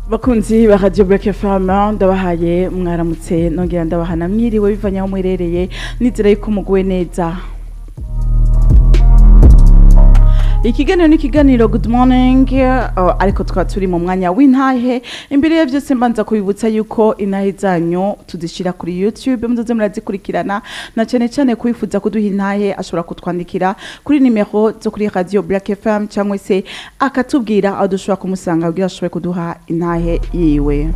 Bakunzi ba Radio Black FM, ndabahaye mwaramutse, nongera ndabahana mwiriwe bivanye aho muherereye. Nizera yuko muguwe neza. Ikiganiro ni ikiganiro Good Morning, ariko tukaba turi mu mwanya w'intahe. Imbere ya byose mbanza kubibutsa yuko intahe zanyu tuzishyira kuri YouTube, muzoze murazikurikirana, na cyane cyane kuwifuza kuduha intahe ashobora kutwandikira kuri nimero zo kuri Radio Black FM cyangwa se akatubwira aho dushobora kumusanga kugira ashobore kuduha intahe yiwe.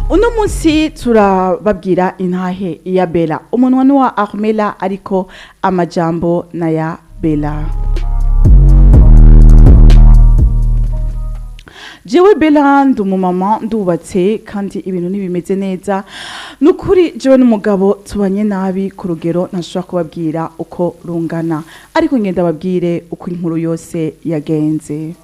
Uno munsi turababwira intahe ya Bella. Umunwa ni wa Armela, ariko amajambo na ya Bella. Jewe Bella ndi umumama, ndubatse kandi ibintu ntibimeze neza. Ni ukuri jewe n'umugabo tubanye nabi ku rugero ntashobora kubabwira uko rungana, ariko ngenda babwire uko inkuru yose yagenze.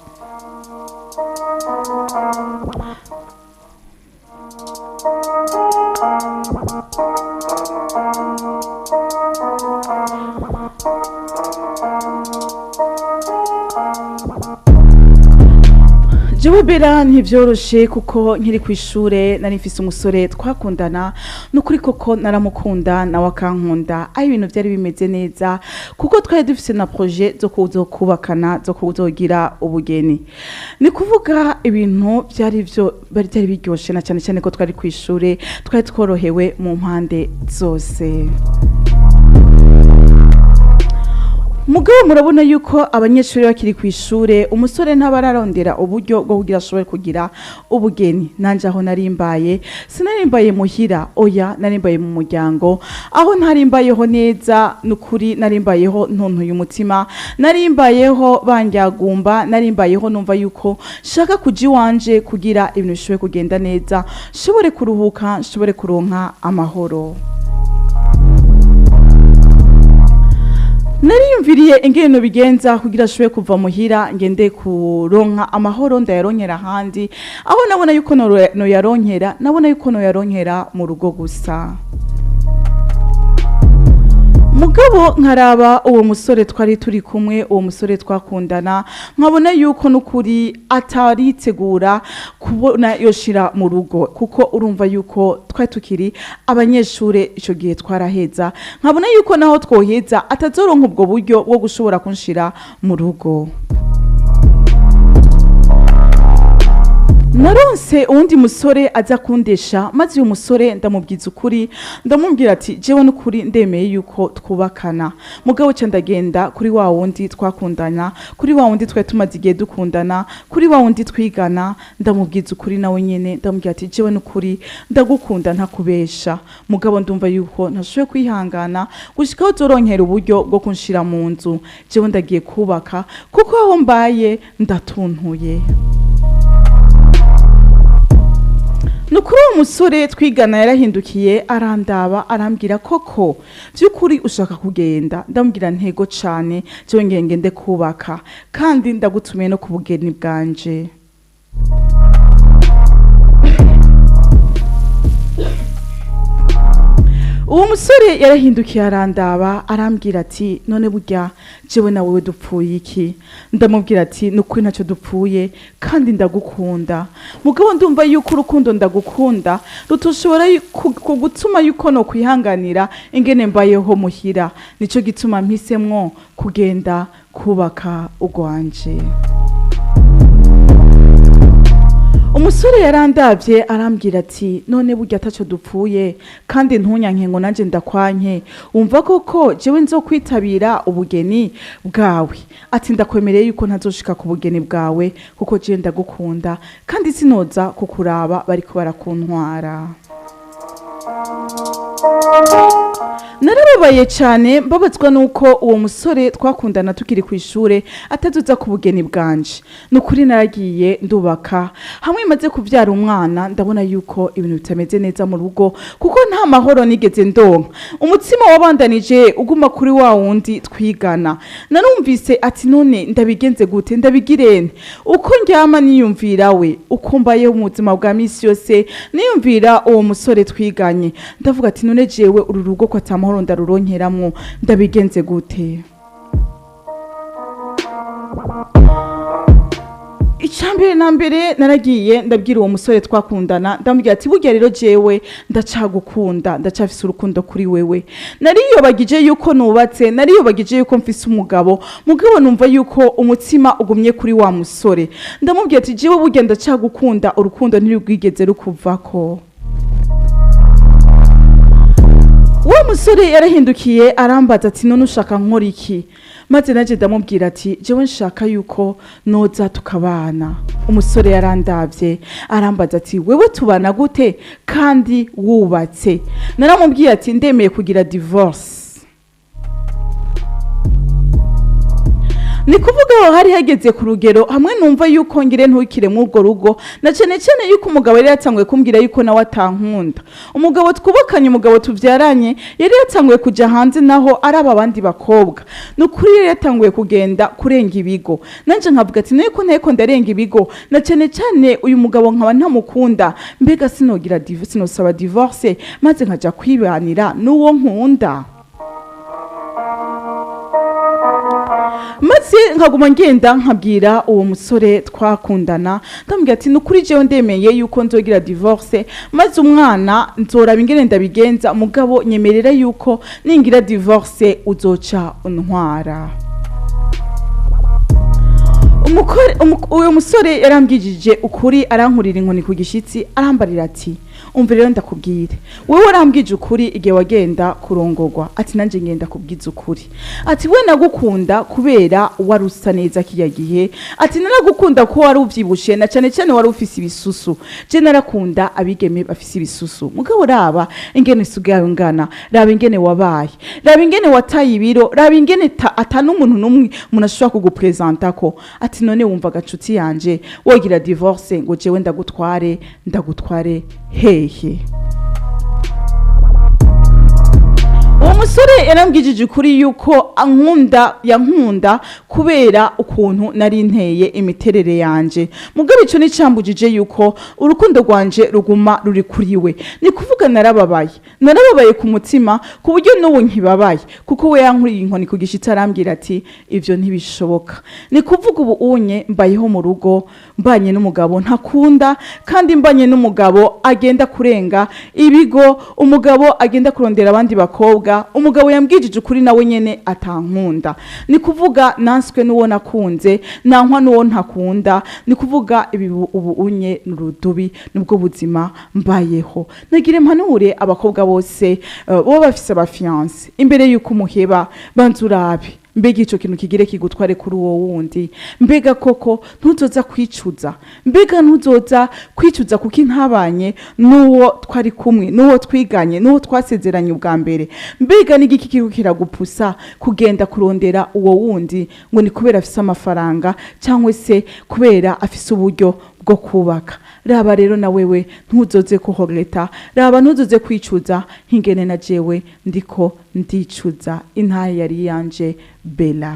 Jewe Bella ntivyoroshe, kuko nkiri kw'ishure nari mfise umusore twakundana. Nukuri koko naramukunda, nawe akankunda, aho ibintu vyari bimeze neza, kuko twari dufise na projet zo kuzokubakana, zo kuzogira ubugeni. Ni kuvuga ibintu vyari vyo bari byari biryoshe, na cyane cyane ko twari kw'ishure, twari tworohewe mu mpande zose. Mugabo murabona yuko abanyeshuri bakiri ku ishure, umusore ntabararondera uburyo bwo kugira ashobore kugira ubugeni. Nanje aho narimbaye, sinarimbaye muhira, oya, narimbaye mu muryango aho ntarimbayeho neza. Nukuri narimbayeho ntuntuye umutima, narimbayeho bandyagumba, narimbayeho numva yuko shaka kuja iwanje kugira ibintu bishobore kugenda neza, nshobore kuruhuka, nshobore kuronka amahoro. Nariyumviriye ingene bigenza kugira ashobore kuva muhira, ngende kuronka amahoro, ndayaronkera ahandi. Aho nabona yuko noyaronkera, nabona yuko noyaronkera mu rugo gusa. Mugabo nkaraba uwo musore twari turi kumwe, uwo musore twakundana, nkabona yuko nukuri ataritegura kubona yoshira mu rugo, kuko urumva yuko twari tukiri abanyeshure ico gihe, twaraheza. Nkabona yuko naho twoheza atazoronka ubwo buryo bwo gushobora kunshira mu rugo. Naronse uwundi musore aza kundesha, maze uyu musore ndamubwiza ukuri, ndamubwira ati: "Jewe n'ukuri ndemeye yuko twubakana." Mugabo ca ndagenda kuri wa wundi twakundana, kuri wa wundi twari tumaze igihe dukundana, kuri wa wundi twigana, ndamubwiza ukuri nawe nyene, ndamubwira ati: "Jewe n'ukuri ndagukunda ntakubesha, mugabo ndumva yuko ntashoboye kwihangana gushika aho uzoronkera uburyo bwo kunshira mu nzu. Jewe ndagiye kubaka, kuko aho mbaye ndatuntuye." Nukuri uwo musore twigana yarahindukiye arandaba, arambwira: "Koko by'ukuri ushaka kugenda?" Ndamubwira: "Ntego cane, jewe ngiye ngende kubaka, kandi ndagutumiye no ku bugeni bwanje." Uwo musore yarahindukiye arandaba, arambwira ati: "None burya jewe na wewe dupfuye iki?" Ndamubwira ati: "Nukuri ntacyo dupfuye, kandi ndagukunda, mugabo ndumva yuko urukundo ndagukunda rutoshobora gutuma yuko no kwihanganira ingene mbayeho muhira. Nico gituma mpisemwo kugenda kubaka urwanje." Umusore yarandavye arambwira ati: "None burya ataco dupfuye, kandi ntunyanke ngo nanje ndakwanke, wumva koko jewe nzokwitabira ubugeni bwawe?" Ati: "Ndakwemereye yuko ntazoshika ku bugeni bwawe, kuko jewe ndagukunda, kandi sinoza kukuraba bariko barakuntwara." Narababaye cyane, mbabazwa nuko uwo musore twakundana tukiri ku ishure atazoza ku bugeni bwanje. Ni ukuri naragiye ndubaka, hamwe maze kubyara umwana, ndabona yuko ibintu bitameze neza mu rugo, kuko nta mahoro nigeze ndonka. Umutsima wabandanije uguma kuri wa wundi twigana. Narumvise ati: "None ndabigenze gute? Ndabigirene?" Uko ndyama niyumvira we, uko mbayeho mu buzima bwa misi yose niyumvira uwo musore twiganye. Ndavuga ati: "None jewe uru rugo ko atamahoro ndaruronkeramwo, ndabigenze gute?" Icambere na mbere, naragiye ndabwira uwo musore twakundana, ndamubwira ati: "Burya rero jewe ndacagukunda, ndacafise urukundo kuri wewe. Nariyobagije yuko nubatse, nariyobagije yuko mfise umugabo, mugabo numva yuko umutima ugumye kuri wa musore." Ndamubwira ati: "Jewe burya ndacagukunda, urukundo ntirwigeze rukuvako." Uwo musore yarahindukiye arambaza ati: "None ushaka nkora iki?" Maze naje ndamubwira ati: "Jewe nshaka yuko noza tukabana." Umusore yarandavye arambaza ati: "Wewe tubana gute kandi wubatse?" Naramubwiye ati: "Ndemeye kugira divorce." Ni kuvuga aho hari hageze ku rugero hamwe numva yuko ngire ntukire muri urwo rugo, na cyane cyane yuko umugabo yari yatanguye kumbwira yuko nawe atankunda. Umugabo twubakanye, umugabo tubyaranye, yari yatanguye kujya hanze naho araba abandi bakobwa. Ni ukuri yari yatanguye kugenda kurenga ibigo. Nanjye nkavuga ati: "Nuko nteko ndarenga ibigo, na cyane cyane uyu mugabo nkaba ntamukunda, mbega sinogira sinosaba divorce maze nkajya kwibanira n'uwo nkunda?" Maze nkaguma ngenda nkabwira uwo musore twakundana, ndamubwira ati: "Nukuri jewe ndemeye yuko nzogira divorce, maze umwana nzoraba ingene ndabigenza, mugabo nyemerera yuko ningira divorce uzoca untwara." Uyu musore yarambwigije ukuri, arankurira inkoni ku gishitsi, arambarira ati: "Umva rero ndakubwire, wewe warambwije ukuri igihe wagenda kurongorwa." Ati: "Nanjye ngenda kubwiza ukuri." Ati: "We nagukunda kubera wari usa neza kiriya gihe." Ati: "Naragukunda ko wari uvyibushe, na cyane cyane wari ufise ibisusu. Je narakunda abigeme bafise ibisusu. Mugabo raba ingene usigaye ungana, raba ingene wabaye, raba ingene wataye ibiro, raba ingene ata n'umuntu n'umwe umuntu ashobora kugupresenta ko." Ati: "None wumva gacuti yanje wogira divorce ngo jewe ndagutware, ndagutware hehe?" Uwo musore yarambwigije ukuri yuko ankunda, yankunda kubera ukuntu nari nteye, imiterere yanje. Mugabo ico nicambujije yuko urukundo rwanje ruguma ruri kuri we. Ni kuvuga narababaye, narababaye ku mutima ku buryo n'ubu nkibabaye, kuko we yankuriye inkoni ku gishitsi, arambwira ati: "Ivyo ntibishoboka." Ni kuvuga ubu unye mbayeho mu rugo, mbanye n'umugabo ntakunda, kandi mbanye n'umugabo agenda kurenga ibigo, umugabo agenda kurondera abandi bakobwa, umugabo yambwijije ukuri nawe nyene atankunda. Ni kuvuga nanswe n'uwo nakunze, nankwa n'uwo ntakunda. Ni kuvuga ibi ubu unye n'urudubi, nubwo buzima mbayeho. Nagire mpanure abakobwa bose bo bafise abafiance: imbere yuko umuheba, banza urabe mbega ico kintu kigire kigutware kuri uwo wundi, mbega koko ntuzoza kwicuza? Mbega ntuzoza kwicuza kuko intabanye n'uwo twari kumwe, n'uwo twiganye, n'uwo twasezeranye ubwa mbere? Mbega n'igiki kiriko kiragupusa kugenda kurondera uwo wundi ngo ni kubera afise amafaranga cyangwa se kubera afise uburyo bwo kubaka? Raba rero na wewe ntuzoze kuhoreta, raba ntuzoze kwicuza nk'ingene na jewe ndiko ndicuza. Intahe yari yanje Bella.